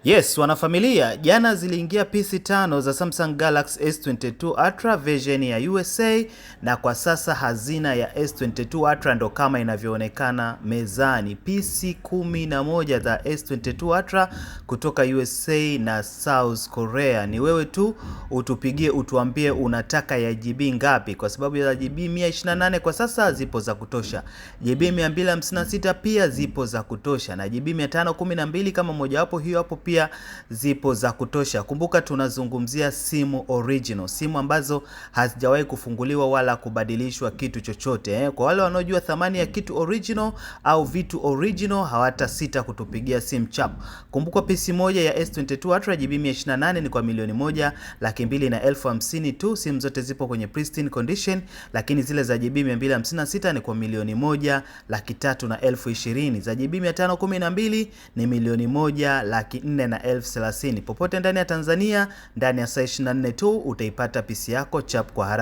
Yes, wanafamilia, jana ziliingia pisi tano za Samsung Galaxy S22 Ultra version ya USA, na kwa sasa hazina ya S22 Ultra ndo kama inavyoonekana mezani. Pisi 11 za S22 Ultra kutoka USA na South Korea. Ni wewe tu utupigie utuambie unataka ya GB ngapi, kwa sababu ya GB 128 kwa sasa zipo za kutosha, GB 256 pia zipo za kutosha, na GB 512 kama mojawapo hiyo hapo pia zipo za kutosha. Kumbuka tunazungumzia simu original, simu ambazo hazijawahi kufunguliwa wala kubadilishwa kitu chochote eh. Kwa wale wanaojua thamani ya kitu original au vitu original hawatasita kutupigia simu chap. Kumbuka pisi moja ya S22 Ultra GB 128 ni kwa 1,250,000 tu. Simu zote zipo kwenye pristine condition, lakini zile za GB 256 ni kwa 1,320,000. Za GB 512 ni 1,430,000. Popote ndani ya Tanzania, ndani ya saa 24 tu utaipata pisi yako chap kwa haraka.